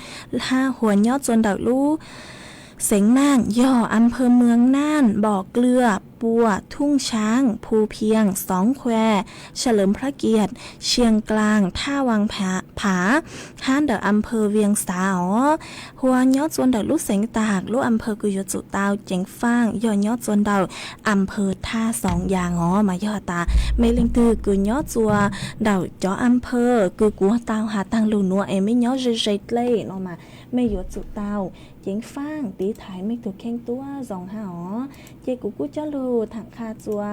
hab huas nyob txua ntawm lub xeev Naj yog am phaw Muas Naj, Npom Klwj, Puas, Thooj Xaav, Phu Phias, Xoov Khuas, Sa Loos Phrab Kias, Xia Klaas, Thaj Vaas Phav hab ntawm am phaw Vias Xav os. Huas nyob txua ntawm lub xeev Tam lub am phaw kws yuav tsum tau ceev faaj yog nyob txua ntawm am phaw Thaj Xoov Yaas os. Mas yog has tas mej leej twg kws nyob txua ntawm cov am phaw kws kuv tau has taag lug nuav es mej nyob ze ze dlej no mas mej yuav tsum tau ceev faaj tiv thaiv mej tug kheej tuab zoo hab os. Ces kuv kuj coj lug thaam qha txua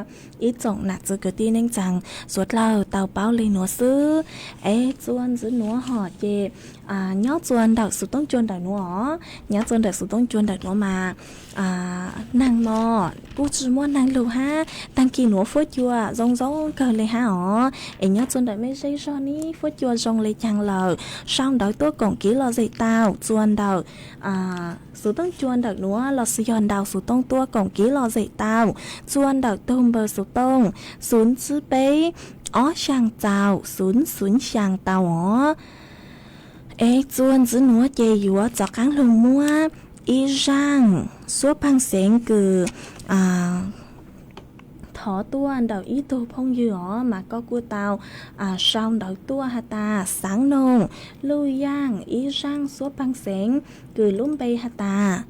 ib tsoom nam txiv kwv tij neej tsaa suav dlawg tau paub le nuav xwb. Es txua ntxiv nuav hom ces nyob txua ntawm xuv toob cua ntawm nuav os, nyob txua ntawm xuv toob cua ntawm nuav mas naag mos kuj tsi muaj naag lug hab, taag kis nuav fuab cua zoo zoo kawg le hab os. Es nyob txua ntawm mej zej zog ne fuab cua zoo le caag lawm, sau ntawv tuaj koom kev lom zem tau txua ntawm xuv toob cua ntawm nuav lossis yog ntaus xuv tooj tuaj koom kev lom zem tau txua ntawm tug npawb xuv tooj xub tsib peb ob xyaa txaus xub xub xyaa tau os. Es txua ntxiv nuav ces yuav rov qaab lug muab ib zaaj suab paag xeev kws thov tuaj ntawm ib tug phooj ywg os, mas koj kuj tau sau ntawv tuaj has tas xaav noog luj yaaj ib zaaj suab paag xeev kws lub npe has tas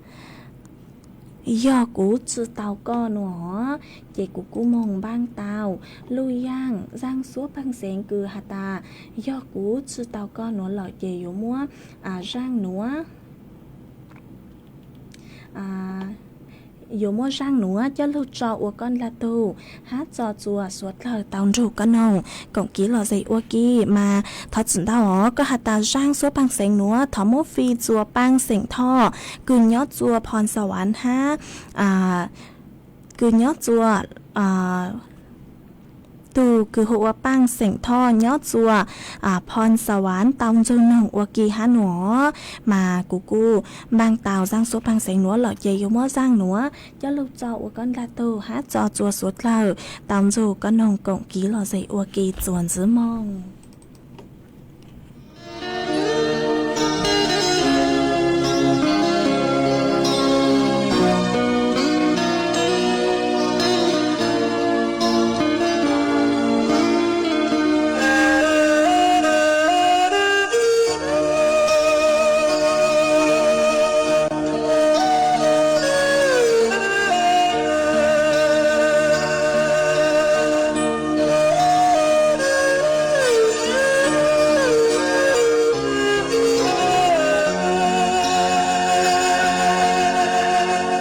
yog kuv tsi tau koj nuav, ces kuv kuj moog npaaj tau luj yaaj zaaj suab paag xeev kws has tas yog kuv tsi tau koj nuav lawm ces yuav muab zaaj nuav yuav muab zaaj nuav coj lug tso ua koj nlaag tug hab tso txua suav dlawg tau nrug koj noog koom kev lom zem ua ke. Mas thov txim ntau os, koj has tas zaaj suab paag xeev nuav thov muab fij txua paag xeem Thoj kws nyob txua Phoo Xav Waav hab kws nyob txua Tug kws hu ua Paaj Xeem Thoj nyob txua Phoo Xa Waav tau ntsug noog ua ke hab nuav, mas kuv kuj npaaj tau zaaj xuab paag xeev nuav lawm ces yuav muab zaaj nuav coj lug tso ua koj ntaag tug hab tso txua suav dlawg tau ntsug koj noog koom kiv lom zem ua ke txuas ntxiv moog.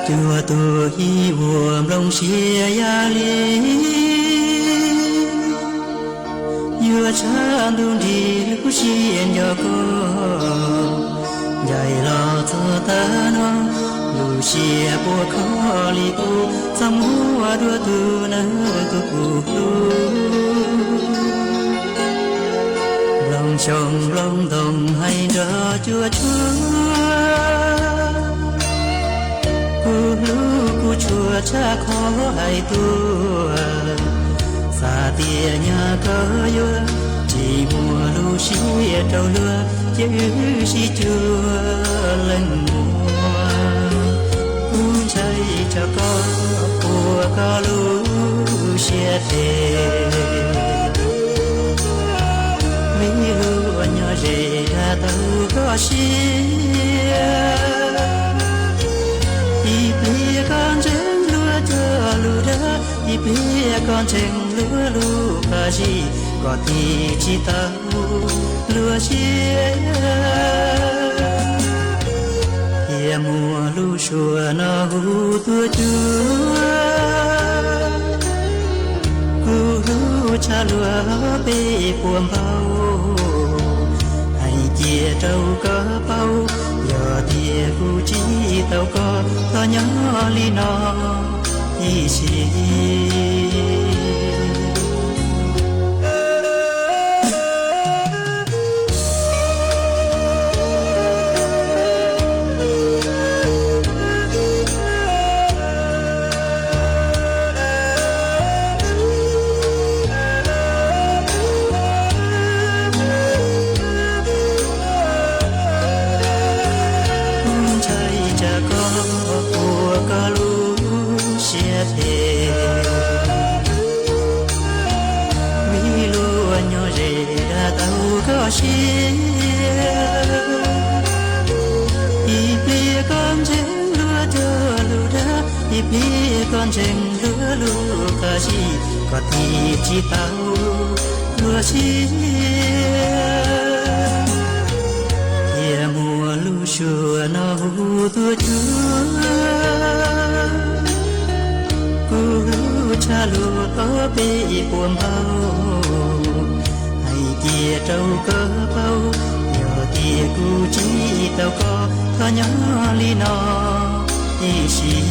Cuaj tug ib vuag nplooj siab yaj li, yuav tshaj ntuj nrig lub siab nco koj. Ncaim los txog tag no, lub siab puas kho li kuv txoj muag dua tug nawb tug kuv hlub. Nplooj xyoo nplooj ntoo hais nrog cuaj cuaj, kuv hlub kuv tshua tshaj qhov hais tuaj. Xav tias nyaj koj yuav tsis muaj lub siab rau luag, ces wb sib cuag leej muam. Kuv ntshai tsam koj puas koj lub siab phem, vim luag nyob ze dag tau koj siab. Ib pliag koj ntseeg luag cog lus dag, ib pliag koj ntseeg luag lub qab zib, koj tig tsis tau luag siab. Cia muaj lub suab no hu tuaj cuag, kuv hlub tshaj luag peb puas npaug. Hais cia rau koj paub, yog tias kuv tsis tau koj, thov nyob li no ib sim. Ntshai tsam koj puas koj lub siab phem, vim luag nyob ze dag tau koj siab. Ib pliag koj ntseeg luag cog lus dag, ib pliag koj ntseeg luag lub qab zib, koj tig tsis tau luag siab. Cia muaj lub suab no hu tuaj cuag, kuv hlub tshaj luag peb puas npaug. Hais cia rau koj paub, yog tias kuv tsis tau koj, thov nyob li no ib sim.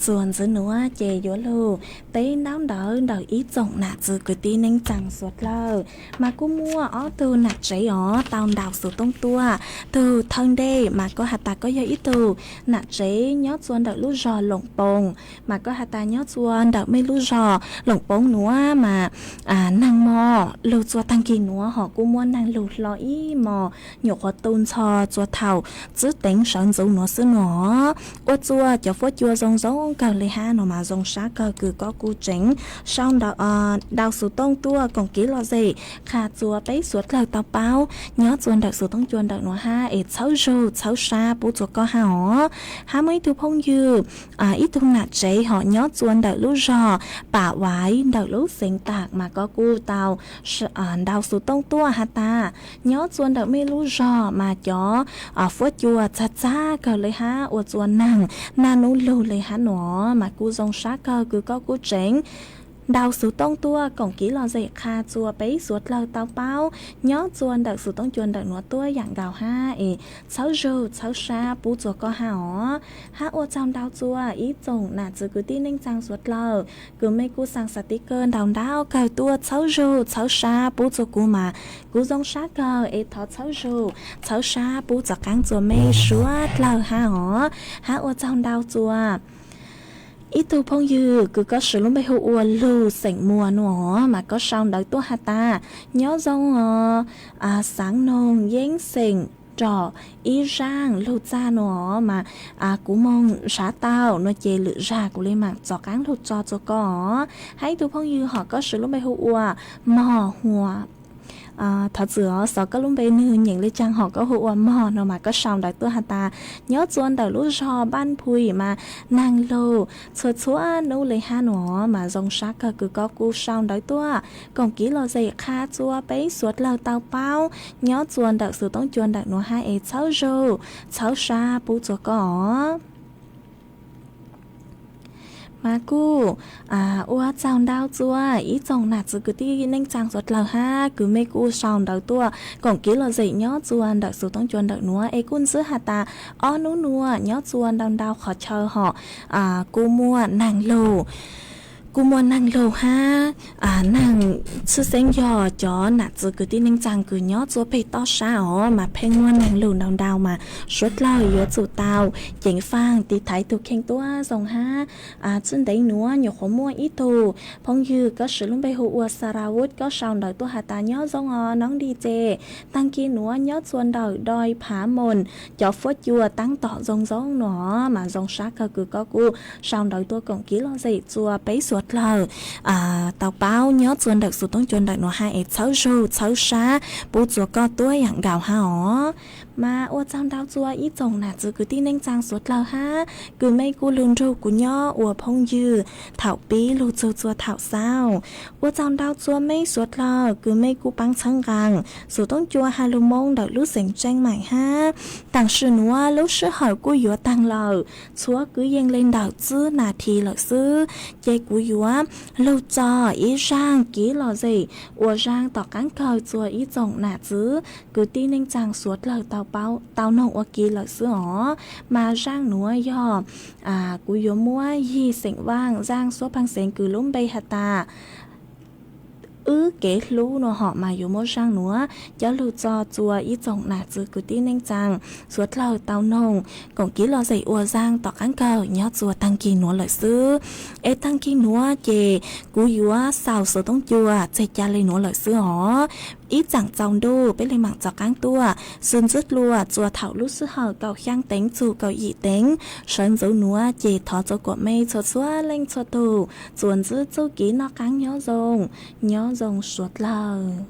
Txuas ntxiv nuav ces yuav lug peb ntaub ntawv ntawm ib tsoom nam txwv kwv tij neej tsaa suav dlawg, mas kuj muaj ob tug nam tsev os tau ntaus xuv tooj tuaj. Tug thawj ntej mas koj has tas koj yog ib tug nam tsev nyob txua ntawm lub zog Loos Poov, mas koj has tas nyob txua ntawm mej lub zog Loos Poov nuav mas neeg mog lug txua taag kis nuav hos kuj muaj neeg lug hlo ib mos nyuam qhuav tu ntxhov txua thaum txwb teev sawv ntxuv nuav xwb no. Ua txua cov fuab cua zoo zoo kawg le hab no mas zoo sab kawg kws koj kuj tseem sau ntawv, ntau xuv tooj tuaj koom kev lom zem qha txua peb suav dlawg tau paub nyob txua ntawm xuv tooj cua ntawm nuav hab es txhawb zug txhawb sab pub txua koj hab os. Hab muaj ib tug phooj ywg, ib tug nam tsev hos nyob txua ntawm lub zog Pam Vaiv ntawm lub xeev Tam mas koj kuj tau ntau xuv tooj tuaj has tas nyob txua ntawm mej lub zog mas cov fuab cua txag txag kawg le hab ua txua neeg naj nub lug le hab no mas kuj zoo sab kawg kws koj kuj tseem ntau xuv tooj tuaj koom kev lom zem qha txua peb suav dlawg tau paub nyob txua ntawm xuv tooj cua ntawm nuav tuaj yaam nkaus hab es txhawb zug txhawb sab pub txua koj hab os. Hab ua tsaug ntau txua ib tsoom nam txwv kwv tij neej tsaa suav dlawg kws mej kuj xaa xas tiv kawg ntau ntau kawg tuaj txhawb zug txhawb sab pub txua kuv mas kuv zoo sab kawg es thov txhawb zug txhawb sab pub txav qaab txua mej suav dlawg hab os. Hab ua tsaug ntau txua ib tug phooj ywg kws koj swv lub npe hu ua Lug xeem Muas no mas koj sau ntawv tuaj has tas nyob zoo os, xaav noog yeeb xeem rov ib zaaj lug txag no mas kuv moog nrhav tau no ces lwm zag kuv le maam txav qaab lug tso txua koj os. Hab ib tug phooj ywg hos koj swv lub npe hu ua Mog Huas, thov txim os xyov koj lub npe nwg nyeem le caag hos koj hu ua Mog no mas koj sau ntawv tuaj has tas nyob txua ntawm lub zog Npaj Phuim mas neeg lug txhua txhua nub le hab no mas zoo sab kawg kws koj kuj sau ntawv tuaj koom kev lom zem qha txua peb suav dlawg tau paub nyob txua ntawm xuv tooj cua ntawm nuav hab es txhawb zug txhawb sab pub txua koj os. Mas kuj ua tsaug ntau txua ib tsoom nam txwv kwv tij neej tsaa suav dlawg hab kws mej kuj sau ntawv tuaj koom kev lom zem nyob txua ntawm xuv tooj cua ntawm nuav es kuj ntxwb has tas ob nub nuav nyob txua ntau ntau qhov chaw hos kuj muaj neeg lug, kuj muaj neeg lug hab neeg tshwj xeeb yog cov nam txwv kwv tij neej tsaa kws nyob txua peg toj sab os mas pheej muaj neeg lug ntau ntau mas suav dlawg yuav tsum tau ceev faaj tiv thaiv tug kheej tuab zoo hab. Txij ntev nuav nyuam qhuav muaj ib tug phooj ywg koj swv lub npe hu ua Xaravut koj sau ntawv tuaj has tas nyob zoo os noov Di Ces, taag kis nuav nyob txua ntawm Doi Phav Moos cov fuab cua taab tom zoo zoo no mas zoo sab kawg kws koj kuj sau ntawv tuaj koom kev lom zem txua peb suav dlawg tau paub nyob txua ntawm xuv tooj cua ntawm nuav hab es txhawb zug txhawb sab pub txua koj tuab yaam nkaus hab os. Mas ua tsaug ntau txua ib tsoom nam txwv kwv tij neej tsaa suav dlawg hab kws mej kuj lug nrug kuv nyob ua phooj ywg thaum pib lug txug txua thaum xaus. Ua tsaug ntau txua mej suav dlawg kws mej kuj paab txhawb nqaa xuv tooj cua has lug moo ntawm lub xeev Tseej Maim hab. Taam sim nuav lub sij hawm kuj yuav taag lawm, txhua kwv yees le ntawm tsib nas this lawm xwb, ces kuv yuav lug tso ib zaaj kev lom zem ua zaaj tom qaab kawg txua ib tsoom nam txwv kwv tij neej tsaa suav dlawg tau noog ua ke lawm xwb os. Mas zaaj nuav yog kuv yuav muab yig xeem Vaaj zaaj suab pheej xeev kws lub npe has tas wb kev hlub no hom mas yuav muab zaaj nuav coj lug tso txua ib tsoom nam txwv kwv tij neej tsaa suav dlawg tau noog koom kev lom zem ua zaaj tom qaab kawg nyob txua taag kis nuav lawm xwb. Es taag kis nuav ces kuv yuav xaus xuv tooj cua txeg ca le nuav lawm xwb os. Ib tsaam txaus ntuj peb le maam txav qaab tuaj xwb ntxwb dlua txua thaum lub sij hawm kaum xyaa teev txug kaum yim teev sawv ntxuv nuav ces thov txua kuam mej txhua txhua leej txhua tug txuas ntxwb txuj kev noj qaab nyob zoo, nyob zoo suav dlawg.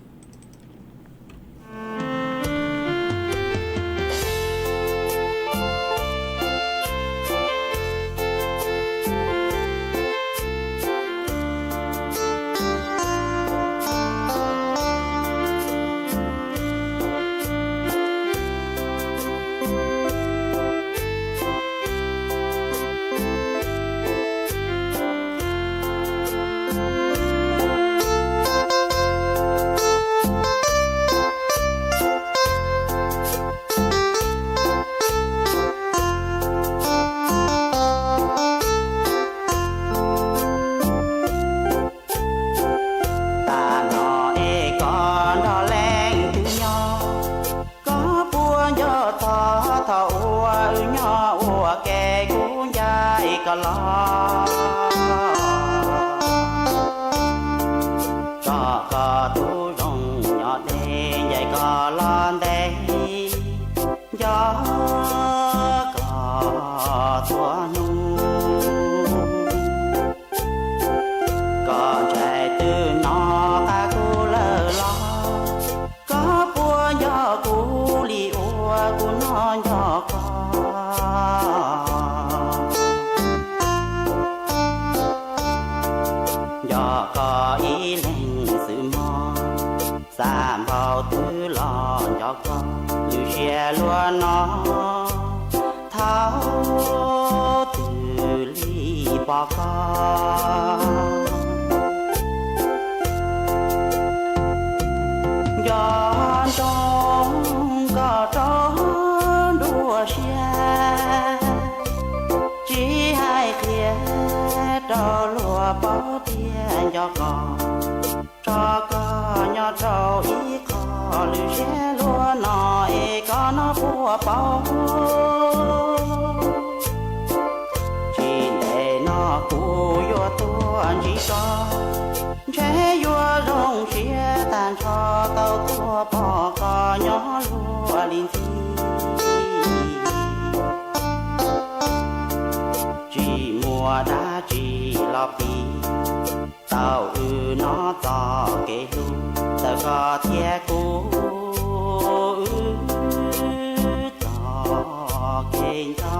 los, tso koj tub zoo nyob deb, ncaim koj los ntev, nco koj txhua hnub. Koj ntshai twb hnov qab kuv lawm los, koj puas nco kuv li uas kuv hnov nco koj? Nco koj ib leeg xwb mog, xav npaum twg los nco koj, lwm siab luag no thaum twg li pom koj. Nco ntsoov koj rau nruab siab, tsis hais qhia rau luag paub tias nco koj. Tso koj nyob rau ib qho, lwm siab luag no es koj no puas paub? Tsis ntev no kuv yuav tuaj ntsib koj, ntshe yuav zoo siab tag nrho tau tuaj pom koj nyob luag li ntxi. Tsis muaj dab tsi los piv tau wb no txoj kev hlub, txawm koj thiab kuv wb txoj kev nco.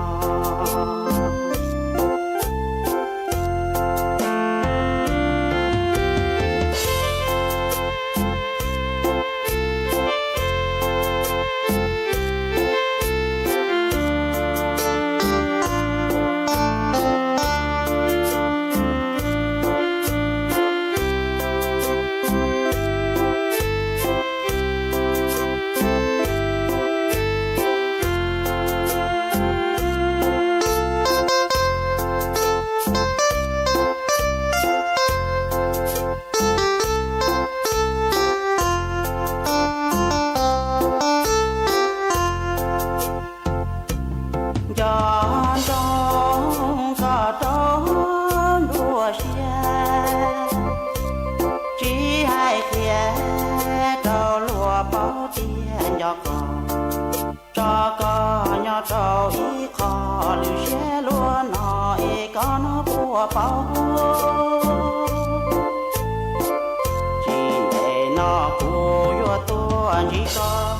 Nco ntsoov koj rau nruab siab, tsis hais qhia rau luag paub tias nco koj. Tso koj nyob rau ib qho, lwm siab luag no es koj no puas paub? Tsis ntev no kuv yuav tuaj ntsib koj,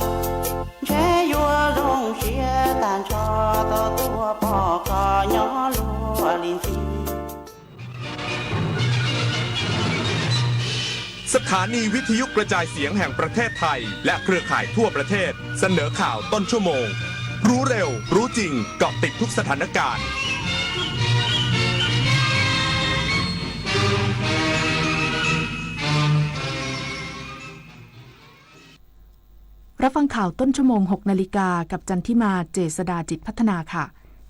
ntshe yuav zoo siab tag nrho tau tuaj pom koj nyob luag li ntxi. สถานีวิทยุกระจายเสียงแห่งประเทศไทย และเครือข่ายทั่วประเทศ เสนอข่าวต้นชั่วโมง รู้เร็ว รู้จริง เกาะติดทุกสถานการณ์ รับฟังข่าวต้นชั่วโมง หกนาฬิกา กับจันทิมา เจษฎาจิตพัฒนาค่ะ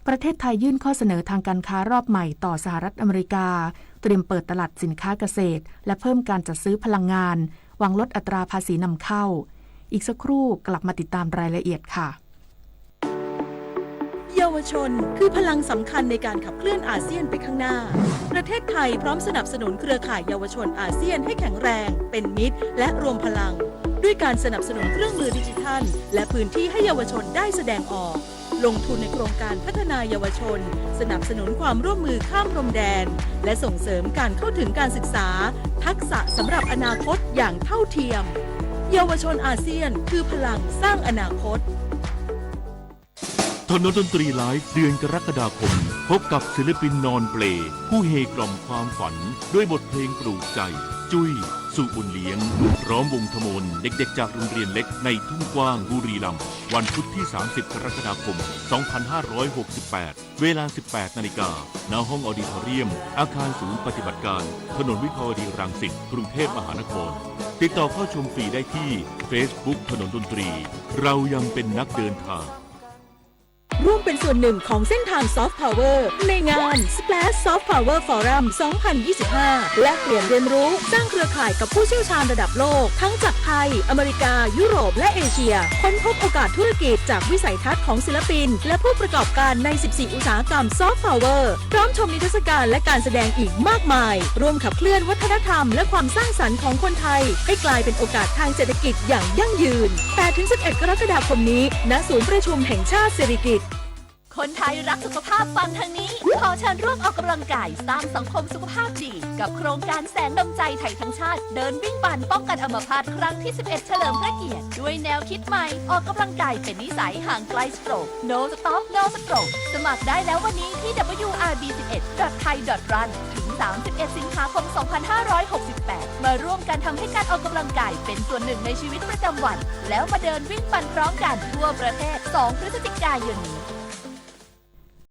ประเทศไทยยื่นข้อเสนอทางการค้ารอบใหม่ต่อสหรัฐอเมริกา เตรียมเปิดตลาดสินค้าเกษตร และเพิ่มการจัดซื้อพลังงาน หวังลดอัตราภาษีนำเข้า อีกสักครู่กลับมาติดตามรายละเอียดค่ะ เยาวชนคือพลังสำคัญในการขับเคลื่อนอาเซียนไปข้างหน้า ประเทศไทยพร้อมสนับสนุนเครือข่ายเยาวชนอาเซียนให้แข็งแรง เป็นมิตร และรวมพลัง ด้วยการสนับสนุนเครื่องมือดิจิทัล และพื้นที่ให้เยาวชนได้แสดงออก ลงทุนในโครงการพัฒนาเยาวชน สนับสนุนความร่วมมือข้ามพรมแดน และส่งเสริมการเข้าถึงการศึกษา ทักษะสำหรับอนาคตอย่างเท่าเทียม เยาวชนอาเซียนคือพลังสร้างอนาคต ถนนดนตรีไลฟ์เดือนกรกฎาคม พบกับศิลปินนอนเปล ผู้เฮกล่อมความฝันด้วยบทเพลงปลูกใจ จุ้ย สุบุญเลี้ยง พร้อมวงทมน เด็กๆจากโรงเรียนเล็กในทุ่งกว้าง บุรีรัมย์ วันพุธที่ สามสิบ กรกฎาคม สองพันห้าร้อยหกสิบแปด เวลา สิบแปดนาฬิกา ณ ห้องออดิทอเรียม อาคารศูนย์ปฏิบัติการ ถนนวิภาวดีรังสิต กรุงเทพมหานคร ติดต่อเข้าชมฟรีได้ที่ Facebook ถนนดนตรี เรายังเป็นนักเดินทาง ร่วมเป็นส่วนหนึ่งของเส้นทาง Soft Power ในงาน Splash Soft Power Forum สองพันยี่สิบห้า แลกเปลี่ยนเรียนรู้ สร้างเครือข่ายกับผู้เชี่ยวชาญระดับโลก ทั้งจากไทย อเมริกา ยุโรป และเอเชีย ค้นพบโอกาสธุรกิจจากวิสัยทัศน์ของศิลปิน และผู้ประกอบการใน สิบสี่ อุตสาหกรรม Soft Power พร้อมชมนิทรรศการและการแสดงอีกมากมาย ร่วมขับเคลื่อนวัฒนธรรมและความสร้างสรรค์ของคนไทย ให้กลายเป็นโอกาสทางเศรษฐกิจอย่างยั่งยืน แปดถึงสิบเอ็ด กรกฎาคมนี้ ณ ศูนย์ประชุมแห่งชาติสิริกิติ์ คนไทยรักสุขภาพฟังทางนี้ ขอเชิญร่วมออกกำลังกายสร้างสังคมสุขภาพดี กับโครงการแสงดวงใจไทยทั้งชาติ เดินวิ่งปั่นป้องกันอัมพาตครั้งที่ สิบเอ็ด เฉลิมพระเกียรติ ด้วยแนวคิดใหม่ ออกกำลังกายเป็นนิสัย ห่างไกล stroke No stop no stroke สมัครได้แล้ววันนี้ที่ ดับเบิลยู อาร์ บี สิบเอ็ด ดอท ไทย ดอท รัน ถึง สามสิบเอ็ด สิงหาคม สองพันห้าร้อยหกสิบแปด มาร่วมกันทำให้การออกกำลังกายเป็นส่วนหนึ่งในชีวิตประจำวัน แล้วมาเดินวิ่งปั่นพร้อมกันทั่วประเทศ สอง พฤศจิกายนนี้